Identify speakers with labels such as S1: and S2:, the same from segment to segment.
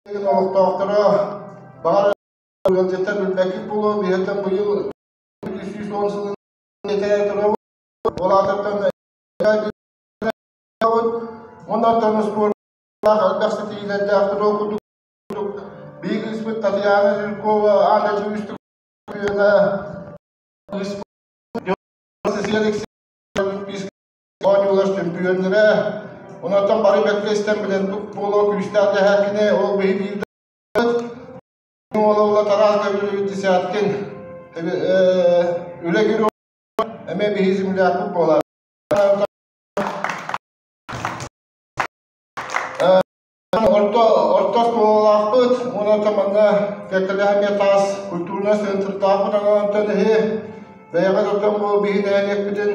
S1: Олохтоохторо баҕар ыалдьыттар билбэккит буолуо, биһиэхэ быйыл 110 сылын этэ турабыт. Ол аатыттан Оннооттон успуордаах элбэх ситиһиилэрдээх туруо курдук биир кыыспыт Татьяна Жиркова аан дойду үстүк оонньуулар чөмпүйүөннэрэ. Онтон бары бэркэ истэн билэн буолуо күүстээх дэһээккини ол биһи биир уола Тарас Гаврильевич Десяткин үлэ герой эмиэ биһи землякпыт буолар. Орто орто оскуолалаахпыт уонна манна кэккэлэһэ эмиэ таас культурнай центрдаахпыт онон иһи бэйэҕит оттон бу биһи нэһилиэкпитин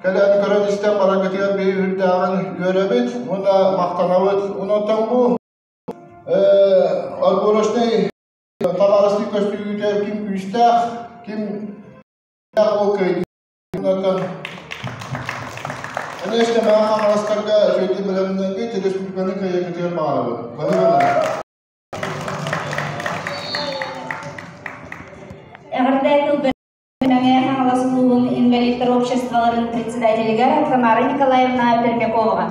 S1: кэлэн көрөн истэн бараргытыгар биһи үрдээҕин үөрэбит уонна махтанабыт. Онон бу отборочный табаарыстыы көстүүтэ ким күүстээх, ким ол кыайдыы. Конечно, маа хаҥаластарга үчүгэйдик бэлэмнэннэргит, республиканы кыайаргытыгар баҕарабыт. Бары
S2: Эҕэрдэ тылга Мэҥэ Хаҥалас улууһун инвалидтар обществоларын председателигэр Тамара Николаевна Пермяковаҕа.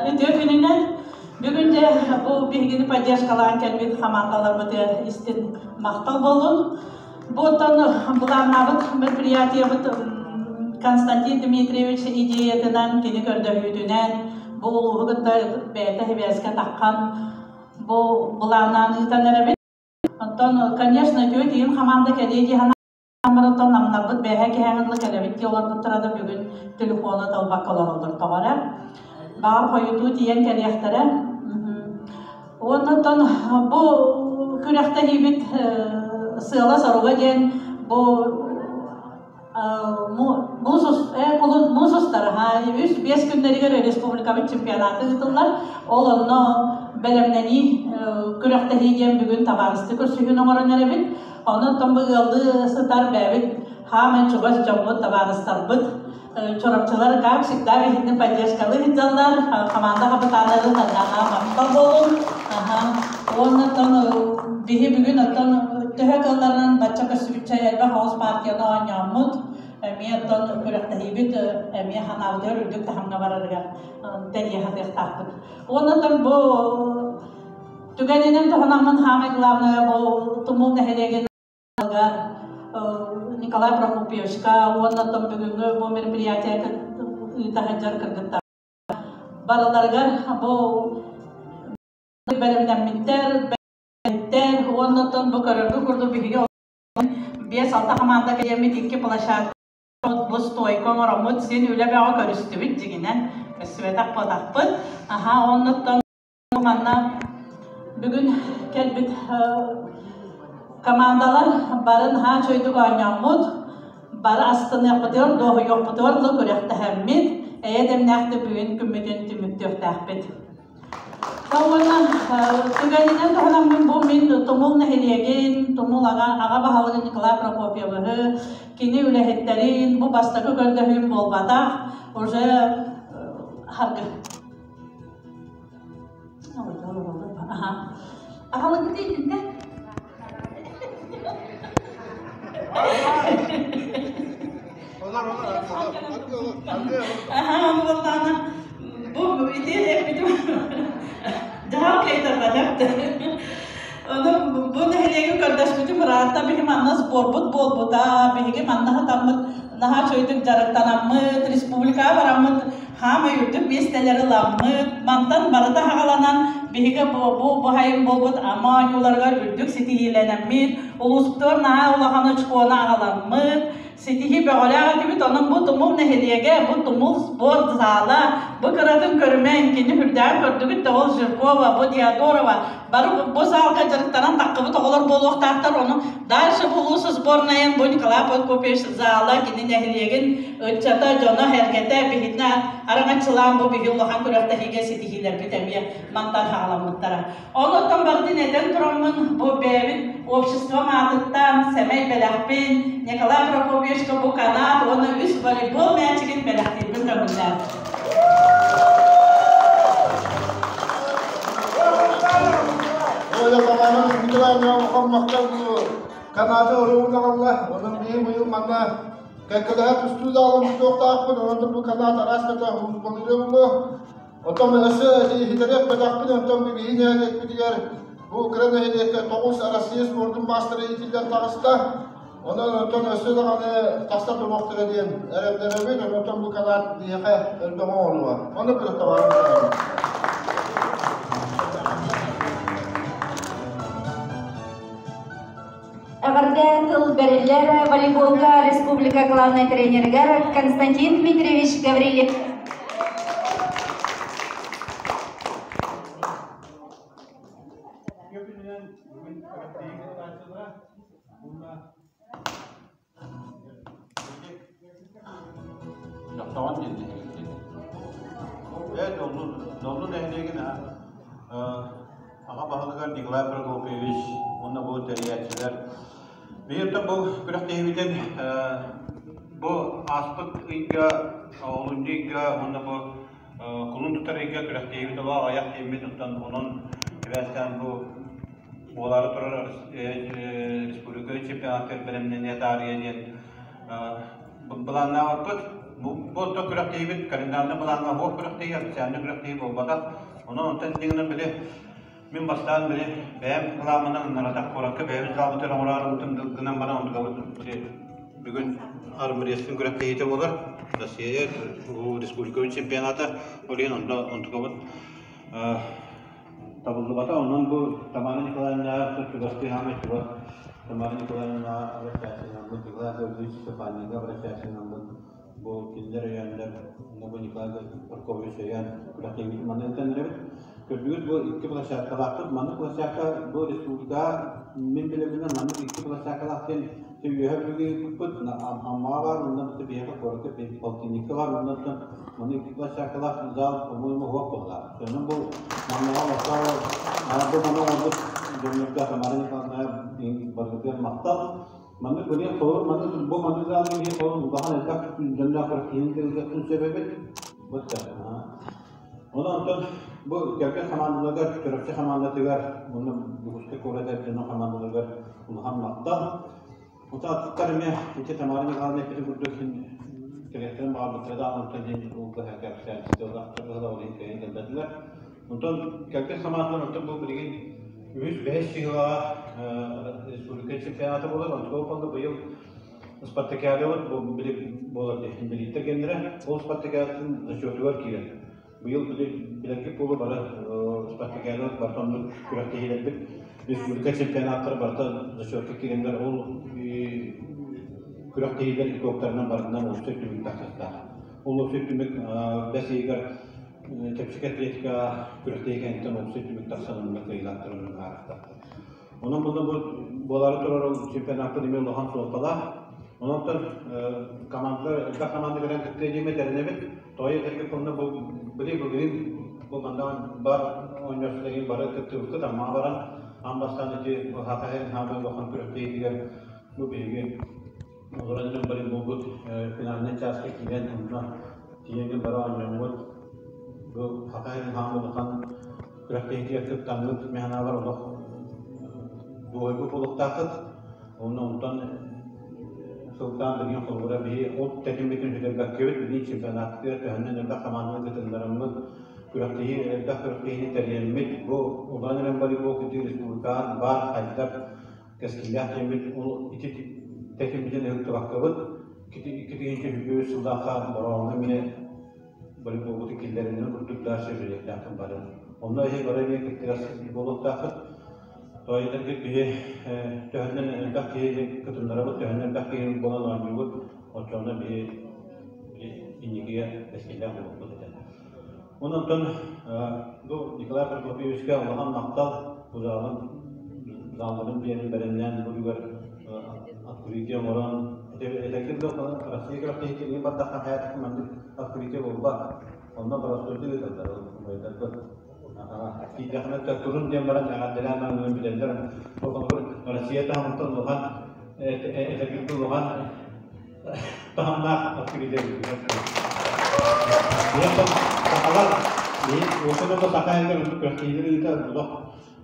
S3: Үтүө күнүнэн бүгүн дьэ бу биһигини поддержкалаан кэлбит хамаандаларбытыгар истин махтал буоллун. Бу оттон былааннаабыт мероприятиебыт Константин Дмитриевич идеятынан, кини көрдөһүүтүнэн бу улууһу кытта бэйэтэ сибээскэ таххан бу былааннаан ыытан эрэбит. Оттон, конечно, үтүө тиийин хамаанда кэлиэ дии санаан намнарбыт бэйэһэ киһэҥин ыла кэлэбит дии олорбуттара да бүгүн телефону талбакка олороллор тоҕо эрэ. Баҕар хойутуу тиийэн кэлиэхтэрэ. Уонна оттон бу күрэхтэһиибит сыала-соруга диэн бу муус устар 3-5 күннэригэр республикабыт чемпионата ыытыллар. Ол онно бэлэмнэнии күрэхтэһии диэн бүгүн табаарыстыы көрсүһүүнү оҥорон эрэбит. Онон бу ыаллыы сытар бэйэбит хааман чугас дьоммут, табаарыстарбыт Чурапчылар как всегда биһигини поддержкалыы сылдьаллар. Команда хапытааларын аха махтал буолун. Уонна оттон биһи бүгүн оттон төһө кыалларынан бачча көстүбүччэ элбэх оҕус партияны оонньооммут. Эмиэ оттон күрэхтэһиибит эмиэ ханаабытыгар үрдүк таһымҥа барарыгар тэрийэ сатыахтаахпыт. Уонна оттон бу түгэнинэн туһанаммын хаамай главное бу Тумул нэһилиэгин Николай Прокопьевичка уонна оттон бүгүҥҥү бу мероприятие ыыта сылдьар кыргыттар барыларыгар бу бэлэмнэммиттэр бэлэмнэммиттэр уонна оттон бу көрөргө курдук биһиги 5-6 хамаанда кэлиэммит икки площадка бу стойка оҥороммут син үлэ бөҕө көрүстүбүт дьиҥинэн көрсүбэтэх буотахпыт аха оннуттан Манна бүгүн кэлбит командалар бары наһаа үчүгэйдик оонньооммут, бары астыныахпытыгар, дуоһуйуохпутугар дылы күрэхтэһэммит, эйэ дэмнээхтик бүгүн күммүтүн түмүктүөхтээхпит. Уонна түгэнинэн туһанаммын бу мин Тумул нэһилиэгин, Тумул аҕа, аҕа баһылыгын Николай Прокопьевыһы, кини үлэһиттэрин бу бастакы көрдөһүүм буолбатах, уже харгы Аҕалыгыт итиннэ. Аха, буоллаҕына бу ити эппитим дьаһал кыайтарбатах Ону бу нэһилиэги көрдөспүтүм ыраатта биһи манна сборбут буолбута, биһиги манна хатаммыт наһаа үчүгэйдик дьарыктанаммыт, республикаҕа бараммыт хаамай үрдүк миэстэлэри ыламмыт, мантан барыта хаҕаланан биһиги бу бу баһайым буолбут ама оонньууларыгар үрдүк ситиһиилэнэммит, улууспутугар наһаа улахан очкону аҕаламмыт. Ситиһии бөҕөлөөх этибит, онон бу Тумул нэһилиэгэ, бу Тумул спорт зала, бу кыратын көрүмэҥ, кини үрдээҕин көрдүгүт да ол Жиркова, бу Диодорова, бары бу залга дьарыктанан таххыбыт оҕолор буолуохтаахтар, ону дальше бу улуус сборнайын, бу Николай Прокопьевич зала, кини нэһилиэгин ыччата, дьоно, сэргэтэ, биһитинэ араҥаччылаан бу биһи улахан күрэхтэһиигэ ситиһиилэрбит эмиэ мантан хаҕаламмыттара. Онуттан барытын этэн тураммын, бу бэйэбит обществом аатыттан сэмэй бэлэхпин Николай Прокопьевичка бу канат уонна үс волейбол мээчигин бэлэхтиирбин көҥүллээн.
S1: Оля Тамара Николаевна махтал Канада оруобун аҕалла. Онон биһи быйыл манна кэккэлэһэ тустуу даалан тутуохтаахпын. Онон бу канат араас көтө футболлура буолуо. Оттон өссө иһитэрэх-бэтэхпин, онтон биһи нэһилиэкпитигэр бу кыра нэһилиэккэ 9 Россия спордун маастара иитиллэн таҕыста. Онон онтон өссө даҕаны тахса туруохтара диэн эрэннэрэбин, онтон бу канат биһиэхэ элбэх оҥоруо. Ону кытта
S2: Эҕэрдэ тыл бэриллэр волейболга республика главнай тренеригэр Константин Дмитриевич Гаврильев.
S4: Дьохтоҕон диэн нэһилиэк. Ээ, Доллу, Доллу нэһилиэгин аҕа баһылыгар Николай Прокопьевич уонна бу тэрийээччилэр биһиэхэ бу күрэхтэһиибитин бу ааспыт ыйга, олунньу ыйга уонна бу кулун тутар ыйга күрэхтэһиибит олох аҕыйах диэммит, оттон онон сибээстээн бу буолаары турар республика чемпионатыгар бэлэмнэниэ таарыйа диэн былааннаабыппыт. Бу оттон күрэхтэһиибит календарный былааҥҥа суох күрэхтэһии, официальный күрэхтэһии буолбатах. Онон онтон иннигинэн били мин бастаан били бэйэм былааммынан наратах куоракка бэйэбит залбытыгар оҥороорубутун гынан баран онтукабыт били бүгүн армрестлинг күрэхтэһиитэ буолар. Россия республика чемпионата. Ол иһин онно онтукабыт Табыллыбата, онон бу Тамара Николаевнаҕа чугастыы хаамай чугас Тамара Николаевнаҕа обращающийнаммыт, Николай Гаврильевич Степаннига обращающийнаммыт бу кинилэр өйөөннөр, бу Николай Прокопьевич өйөөн күрэхтэһиибитин манна ыытан эрэбит. Көрдүгүт бу икки площадкалаахпыт. Маннык площадка бу республикаҕа мин билэрбинэн маннык икки площадкалаах диэн Үөһэ Бүлүүгэ ыыппыппыт, Аммаҕа баар, онно биһиэхэ куоракка поликлиника баар, оннуттан маны икки площадкалаах зал, по-моему, уһуох буоллаах. Онон бу маннаҕа олохтоох бу маны оҥорбут дьоннорго Тамара Николаевна барытыгар махтал. Маннык бу холобур маннык бу маннык залга биир холобур улахан элбэх дьонноох киһини кытта сөп эбит. Вот Онон онтон бу кэлбит хамаандаларыгар, Чурапчы хамаандатыгар уонна Дьокуускай куорат эр дьонун хамаандаларыгар улахан махтал. Онтон аттыктар эмиэ ити Тамара Михайловна эппитин курдук кэлиэхтэрин баҕарбыттара да онтон диэн ол быһа кэпсээн сытыылаахтар быһыылаах ол иһин кэлин кэлбэтилэр. Онтон кэлбит хамаандалар онтон бу билигин үһүс бэһис чыһылаҕа республика чемпионата буолар. Онтон ол быйыл Спартакиадабыт буолар инбэлииттэр кэмнэрэ. Ол спартакиадатын зачетугар киирэн. Быйыл билэргит буолуо бары спартакиадабыт барыта оннук күрэхтэһиилэрбит республика чемпионаттара барыта зачетка киирэннэр ол күрэхтэһиилэр итогтарынан барытынан уопсай түмүк тахсыахтаах. Ол уопсай түмүк бэс ыйыгар чэпчэки атлетика күрэхтэһии кэнниттэн уопсай түмүк тахсан онно кыайыылаахтарын быһаарыахтаахтар. Онон бу буолаары турар чемпионаппыт эмиэ улахан суолталаах. Онон командалар элбэх команда кэлэн кыттыа диэмэ тэринэбит. Тоҕо этэргэ онно бу били былырыын бу манна бар оонньооччулар бары кыттыбыккыт Аммаҕа баран аан бастаан ити Саха сирин хаамыы улахан күрэхтэһиитигэр бу биһиги олорон эрэн волейболбут финальнай чааска киирэн онно тиийэн бары оонньооммут бу Саха сирин хаамыы улахан күрэхтэһиитигэр кыттаммыт механалар олох дуоһуйбут буолуохтааххыт. Онно онтон сылтаан билигин холобура биһи ол тэтиммитин сүтэрбэккэбит, билии чемпионатыгар төһөннөн элбэх хамаанданы кытыннараммыт, күрэхтэһии элбэх күрэхтэһиини тэрийэммит, бу улахан эрэн волейбол кытыы республикаҕа баар хайдар кэскиллээх диэммит ол ити тэтиммитин ыһыктыбаккабыт, 2023 сыллаахха Бороҕоҥҥо эмиэ волейболбутун киллэринэн курдук дальше үлэлиэхтээхпин бары. Онно эһи бары эмиэ кыттыгас буолуохтааххыт. Тоойдорго киһи төһөннөн элбэх киһи кытыннарабыт, төһөннөн элбэх киһи буолан оонньуубут, оччоҕуна биһи инникигэ кэскиллээх буолуохпут этэ. Онон бу Николай Прокопьевичка улахан махтал залын залларын биэрэн бэлэмнээн буругар открытие оҥорон этэргин да Россия күрэхтэһиитин бардахха хайаатах маннык открытие буолбат. Онно боростуойдук ыыталлар убайдарбыт. Тиийдэххинэ турун диэн баран эҕэрдэлээн баран билэллэр. Холобур, Россия таһымыттан улахан этэргин улахан таһымнаах открытие Сахалар уопуту саха иһигэр оннук күрэхтэһиилэри ыытар олох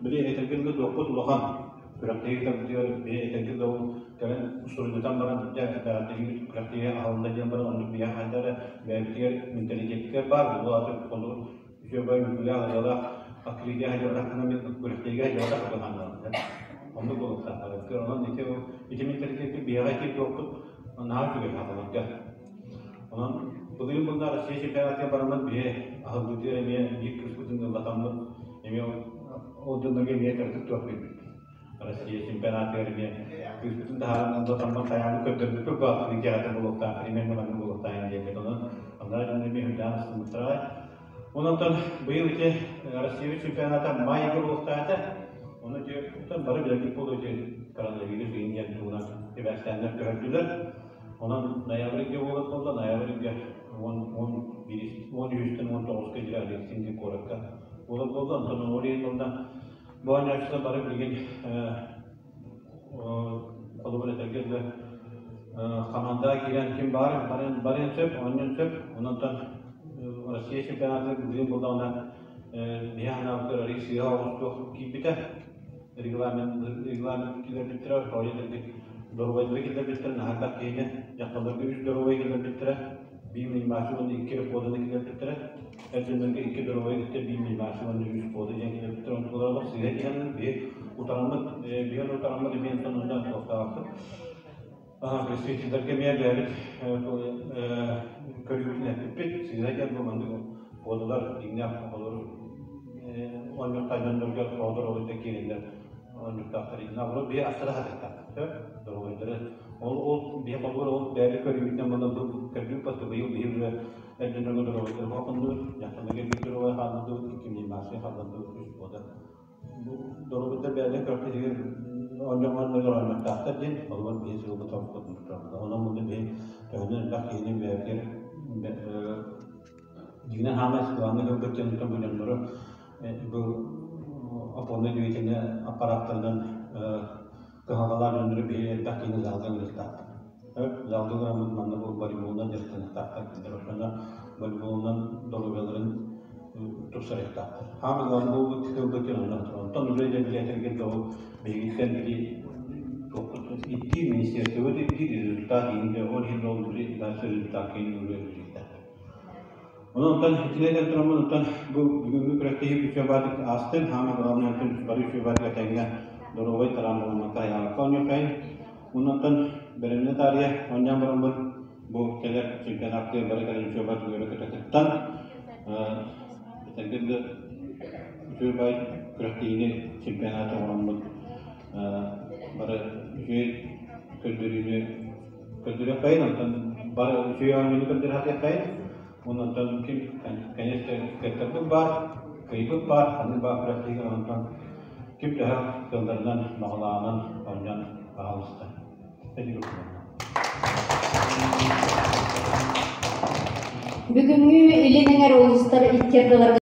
S4: били этэргин да туохпут улахан күрэхтэһии ыытарбытыгар били этэргин да ол кэлэн суруйдатан баран дьэ бэҕэрдэлиибит күрэхтэһии аһылынна диэн баран оннук биһиэхэ хайда эрэ бэйэбитигэр менталитеппитигэр баар буолуо аты холобур үчүгэй үҥкүүлээх ырыалаах открытие сылдьыбатаххына мин күрэхтэһиигэ сылдьыбатах курдук оннук буолуохтаах онон ити ити менталитеппит биһиэхэ ити туохпут наһаа үчүгэй сахаларга. Онон былырыын мунна Россия чемпионатыгар бараммыт биһи аһыллыытыгар эмиэ биир кыыспытын ыллатаммыт эмиэ ол дьоннорго эмиэ кыратык туох биэрбиппит. Россия чемпионатыгар эмиэ кыыспытын таһааран ыллатаммыт хайааны көрдөрбүппүт бу открытиеҕа буолуохтаах, примерно маннык буолуохтаах диэммит. Онон анараа дьоннор эмиэ үрдээн астыммыттара. Онон быйыл ити Россия чемпионата майга буолуохтаах этэ. Ону ити бары билэргит буолуо ити коронавирус иһин диэн туһунан сибээстээннэр көһөрдүлэр. Онон ноябрьга буолар буолла, ноябрьга 13-тэн 19-ка диэри Алексин куоракка буолар буолла. Онтон ол иһин буолла бу оонньооччулар бары билигин холобур этэргэ дылы хамаандаҕа киирэн ким баар барыан сөп, оонньуон сөп. Онон Россия чемпионатыгар билигин буоллаҕына биһи санаабытыгар арыый сыыһа оҕустуох киирбитэ. Регламент регламент киллэрбиттэрэ, тоҕо диэтэргит доруобайдары киллэрбиттэрэ, наһаа элбэх киһини дьахталларга үс доруобай киллэрбиттэрэ, биир минимальный уонна икки эрэ коданы киллэрбиттэрэ. Эр дьоннорго икки доруобай кытта биир минимальный уонна үс кода диэн киллэрбиттэрэ. Онтулара олох сыыһа тиһэн биһи утараммыт, биһи утараммыт эмиэ онтон онно туохтаабаппыт. Представительдэргэ эмиэ бэйэбит көрүүбүтүн эппиппит. Сыыһа диэн бу маннык кодалар дьиҥнээх оҕолору оонньуохтаах дьоннорго оҕолор олуйда киирэллэр оонньуохтаахтар. Наоборот, биһи астара сатыахтаахпыт. Доруобайдары ол ол биһи холобур ол бэйэбит көрүүбүтүнэн буолан бу көрдүүр патты быйыл биһи уже эр дьоннорго доруобайдары хоһооннубут, дьахталларга биир доруобай хааллардыбыт, икки минимальный хааллардыбыт, үс кода. Бу доруобуйдар бэйэлэрин көрөхпүтүгэр оонньоҥҥор оонньуохтаахтар диэн холобур биһи сылбыт орпутун Онон мунна биһи төһөнөн элбэх киһини бэйэбитигэр дьиҥинэн хаамай главный кылгыр дьонтон бу дьоннору бу опорнай двигательнай аппараттарынан кыһалҕалаах дьоннору биһи элбэх киһини залга ыҥырыахтаахпыт. Залга ыҥыраммыт манна бу волейболунан дьарыктаныахтаахтар кинилэр ошоно волейболунан доруобуйаларын тупсарыахтаахтар. Хаамай главный буолбут кылбыт диэн онно Онтон уже дьэ билиэтэргэ да ол биһигиттэн били туохпут ирдиир министерствобыт ирдиир результат иһин ол иһин ол били дальше результат киин үлэлиэхтээхтэр. Онон онтон итинэн тураммын онтон бу бүгүҥҥү күрэхтэһии үчүгэй баатык аастын, хаама главное онтон бары үчүгэй баатык этэҥҥэ доруобай тараамаламмакка айаҕакка оонньуоххайын. Онон бэлэмнэ таарыйа оонньоон бараммыт бу кэлэр чемпионаттыыр бары кэлэн үчүгэй баатык үөрэ көтө кыттан этэргэ дылы үчүгэй баай күрэхтэһиини чемпионаты оҥороммут бары үчүгэй көрдөрүүнү көрдөрүөххэйин, онтон бары үчүгэй оонньууну көрдөрө сатыаххайын. Онтон ким, конечно, кыттарбыт баар, кыайбыт баар, ханнык баар күрэхтэһиигэ онтон ким төһө кыалларынан, баҕалааҕынан оонньоон пожалуйста.
S2: Бүгүҥҥү Илин эҥэр улуустар икки ардыларыгар